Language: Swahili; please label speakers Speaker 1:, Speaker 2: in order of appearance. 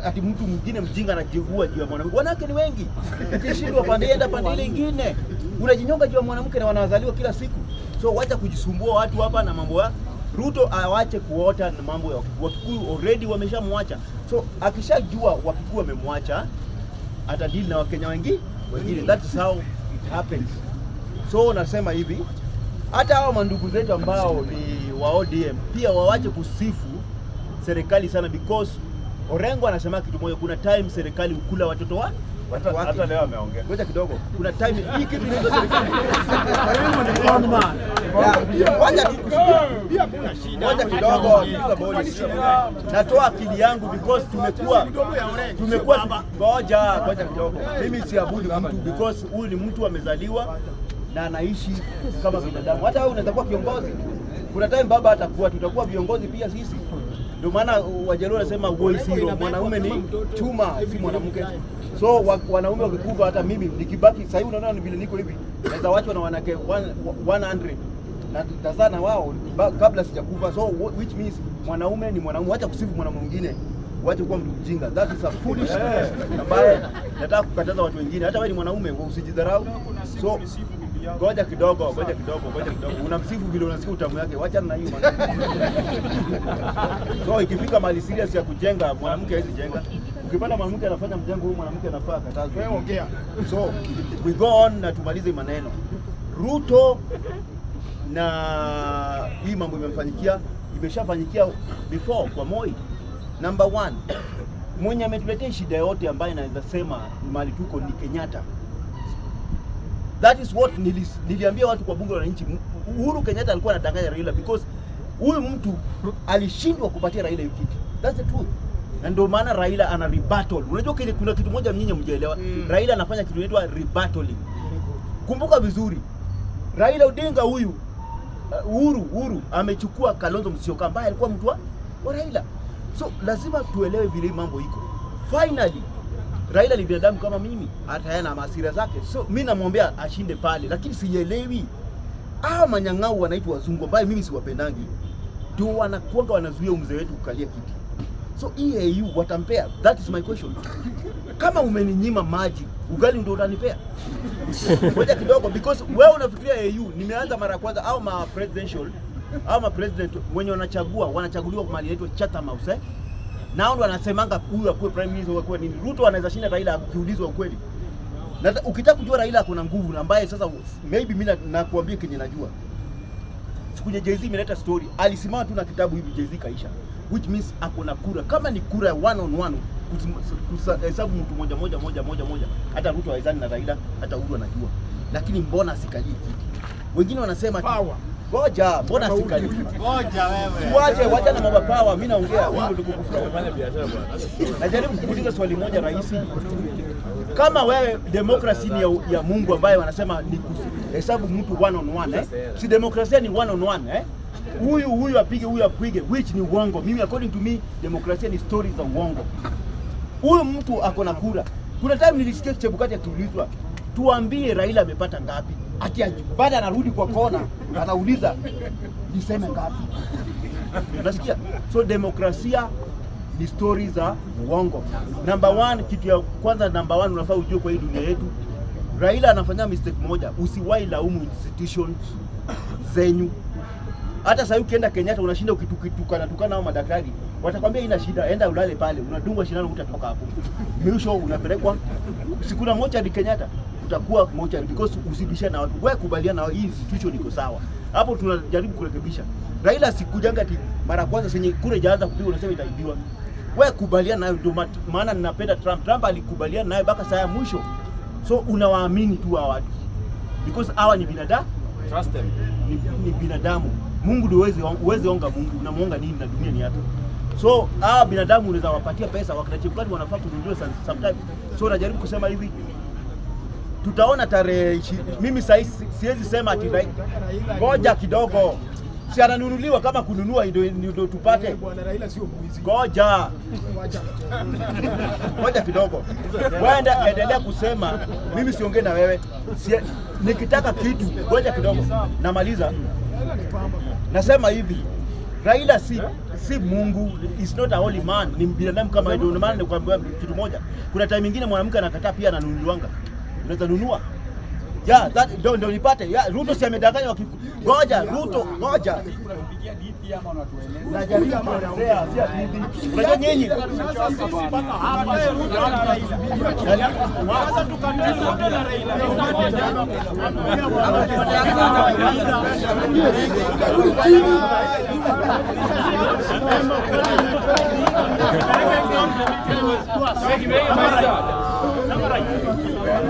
Speaker 1: Ati mtu mwingine mjinga anajiua juu ya mwanamke. Wanawake ni wengi, ukishindwa pande enda pande ile ingine, unajinyonga juu ya mwanamke na wanazaliwa kila siku. So wacha kujisumbua watu hapa na mambo ya Ruto, awache kuota na mambo ya Wakikuyu. Wakikuyu already wameshamwacha, so akishajua Wakikuyu wamemwacha, atadili na Wakenya wengine. That is how it happens. So nasema hivi, hata hao mandugu zetu ambao ni wa ODM pia wawache kusifu serikali sana, because Orengo anasema kitu moja, kuna time serikali hukula watoto wa watu wake.
Speaker 2: Hata leo ameongea.
Speaker 1: Ngoja kidogo, kuna time hii kitu inaitwa serikali. Yeah, wacha tu ngoja kidogo, sikiza boli. Natoa akili yangu because tumekuwa, ngoja ngoja kidogo. Mimi siabudu mtu because huyu ni mtu amezaliwa na anaishi kama binadamu. Hata wewe unaweza kuwa kiongozi. Kuna time baba atakuwa, tutakuwa viongozi pia sisi. Ndio maana Wajaluo wanasema wuoyi siro, mwanaume ni chuma, si mwanamke. So wanaume wakikufa, hata mimi nikibaki sasa hivi, unaona ni vile niko hivi, naweza wachwa na wanawake 100 na tazaa na wao kabla sijakufa. So which means mwanaume ni mwanaume, wacha kusifu mwanamume mwingine, wacha kuwa mtu mjinga. That is a foolish ambaye nataka kukataza watu wengine. Hata wewe ni mwanaume, usijidharau. So ngoja kidogo, ngoja kidogo, ngoja kidogo. Unamsifu vile unasikia utamu yake, wacha na hiyo maneno. So ikifika mahali serious ya kujenga, mwanamke hawezi jenga. Ukipata mwanamke anafanya mjengo, huyu mwanamke anafaa akatazwe.
Speaker 3: Wewe ongea.
Speaker 1: So we go on na tumalize maneno. Ruto na hii mambo imemfanyikia, imeshafanyikia before kwa Moi. Number one, mwenye ametuletea shida yote ambayo naweza sema ni mahali tuko ni Kenyatta. That is what niliambia watu kwa bunge la wananchi. Uhuru Kenyatta alikuwa anadanganya Raila because huyu mtu alishindwa kupatia Raila hiyo kiti. That's the truth. Na ndio maana Raila ana rebuttal. Unajua kile kuna kitu moja mnyinyi mjaelewa. Raila anafanya kitu inaitwa rebuttaling. Kumbuka vizuri. Raila Odinga huyu, Uhuru amechukua Kalonzo Musyoka ambaye alikuwa mtu wa Raila. So lazima tuelewe vile hii mambo iko. Finally Raila ni binadamu kama mimi, hata yeye ana hasira zake. So mi namwombea ashinde pale, lakini sielewi hawa manyang'au wanaitwa wazungu ambaye mimi siwapendangi, ndio wanakuanga wanazuia mzee wetu kukalia kiti. So EAU watampea? That is my question. Kama umeninyima maji, ugali ndio utanipea? Ngoja kidogo, because wewe unafikiria AU nimeanza mara ya kwanza au ma presidential au ma president wenye wanachagua wanachaguliwa kwa mali inaitwa Chatham House, eh? Nao ndo wanasemanga huyu akuwe prime minister, huyu akuwe nini. Ruto anaweza shinda Raila ukiulizwa ukweli. Na ukitaka kujua Raila kuna nguvu na ambaye sasa maybe mimi nakuambia kenye najua. Siku yenye Jay-Z imeleta story, alisimama tu na kitabu hivi, Jay-Z kaisha. Which means ako na kura. Kama ni kura ya one on one, hesabu mtu moja moja moja moja moja, hata Ruto hawezani na Raila, hata Uhuru anajua. Lakini mbona asikalie kiti? Wengine wanasema ati-
Speaker 3: Power.
Speaker 1: Ngoja, mbona asikalie?
Speaker 2: Ngoja wewe.
Speaker 1: Wache, wacha na mambo power, mimi naongea, mimi ndio kukufua.
Speaker 2: Fanya biashara bwana.
Speaker 1: Najaribu kukuuliza swali moja rahisi. Kama wewe demokrasi ni ya Mungu ambaye wanasema ni hesabu mtu one on one, eh? Si demokrasia ni one on one, eh? Huyu huyu apige, huyu apige, which ni uongo. Mimi, according to me, demokrasia ni story za uongo. Huyu mtu ako na kura. Kuna time nilisikia Chebukati akiulizwa, "Tuambie Raila amepata ngapi?" Ati baada anarudi kwa kona anauliza, "Niseme ngapi?" Unasikia? So demokrasia ni stori za uongo. Number one, kitu ya kwanza, number one unafaa ujue kwa hii dunia yetu, Raila anafanya mistake moja, usiwahi laumu institutions zenyu. Hata sasa ukienda Kenyatta unashinda ukitukana tukana hao madaktari, watakwambia ina shida, enda ulale pale, unadungwa shindano utatoka hapo. Mwisho unapelekwa siku na mochari Kenyatta, utakuwa mochari because usibishane na watu. Wewe kubaliana na hii institution iko sawa. Hapo tunajaribu kurekebisha. Raila sikujanga ati mara kwanza senye kura ijaanza kupigwa unasema itaibiwa. Wewe kubaliana nayo, ndio maana ninapenda Trump. Trump alikubaliana nayo mpaka saa ya mwisho. So unawaamini tu hawa watu because hawa ni binadamu.
Speaker 2: Trust them.
Speaker 1: Ni binadamu. Mungu ndio uweze onga Mungu, unamuonga nini na dunia ni yake? So hawa binadamu unaweza wapatia pesa, wakina Chebukati wanafaa kununuliwa sometimes. So najaribu kusema hivi, tutaona tarehe mimi sasa siwezi sema ati ngoja kidogo, si ananunuliwa kama kununua ndio tupate.
Speaker 3: Bwana Raila sio mwizi.
Speaker 1: Ngoja.
Speaker 3: Wacha.
Speaker 1: Ngoja kidogo, wenda endelea kusema, mimi siongee na wewe. Nikitaka kitu, ngoja kidogo, namaliza.
Speaker 3: Raila ni pamba.
Speaker 1: Nasema hivi, Raila si Mungu, is not a holy man, ni binadamu kama wewe. Ndio maana nikwambia kitu moja. Kuna time nyingine mwanamke anakataa pia ananunuliwanga. Unaweza nunua. Yeah, that ndio nipate. Yeah, Ruto si amedanganya ngoja, Ruto, ngoja.
Speaker 4: Unatupigia DP ama unatueleza?
Speaker 1: Najaribu kuelezea, si hadithi. Unajua nyinyi
Speaker 4: Sasa sisi mpaka hapa Ruto na Raila. Sasa tukatae Ruto na Raila.
Speaker 2: Summarize.